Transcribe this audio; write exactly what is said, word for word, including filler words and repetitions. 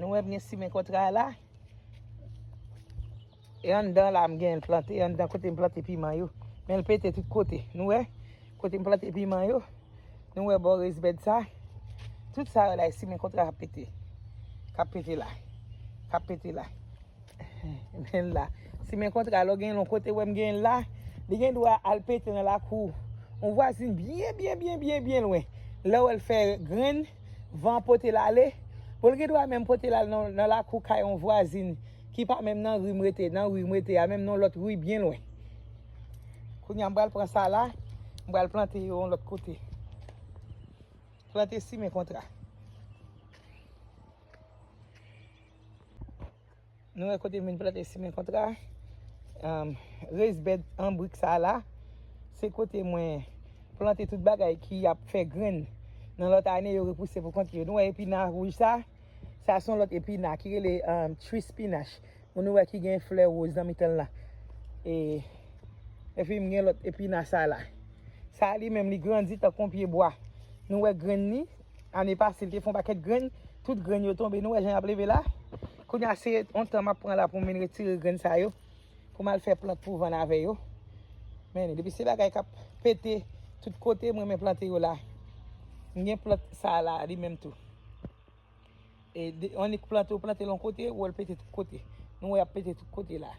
Nou wè m gen simen kontra la. E anndan la m gen l plante, anndan kote m plante piman yo. Men l pete tout kote. Nou wè? Kote m plante piman yo. Nou wè bò rezbèd sa. Tout sa yo la, e simen kontra k ap pete. K ap pete la. K ap pete la. Men la. Simen kontra, lè w gen l yon kote, wè m gen l la. Li gen dwa al pete nan lakou yon vwazin byen, byen, byen, byen, byen lwen. Lè w wè l fè grenn, van pote l ale. Bon, l gen dwa menm pote l al nan, nan lakou kay yon vwazin ki pa menm nan ri m rete, nan ri m rete a, menm nan lòt ri byen lwen. Kounye a, m pral pran sa la, m pral plante yo yon lòt kote. Plante simen kontra. Nou wè kote m vin plante simen kontra. Um, rezbèd an brik sa la, se kote mwen plante tout bagay ki ap fè grenn. Nan lòt ane, yo repouse pou kont yo. Nou wè epina wouj sa? Sa se yon lòt epina ki rele um, tree spinach. Moun nou wè ki gen flè woz nan mitan l la. E, epi m gen lòt epina sa la. Sa li menm li grandi tankou yon pye bwa. Nou wè grenn li. Ane pase, li te fè yon pakèt grenn. Tout grenn yo tonbe. Nou wè jan y ap leve la. Kounye a, se yon tan m ap pran la pou m vin retire grenn sa yo. Pou m al fè plant pou vann avè yo. Men, depi se bagay k ap pete tout kote, mwen men plante yo la. M gen plant sa la, li menm tou. E de, annik plante, ou plante l yon kote, ou wè l pete tout kote. Nou wè y ap pete tout kote la.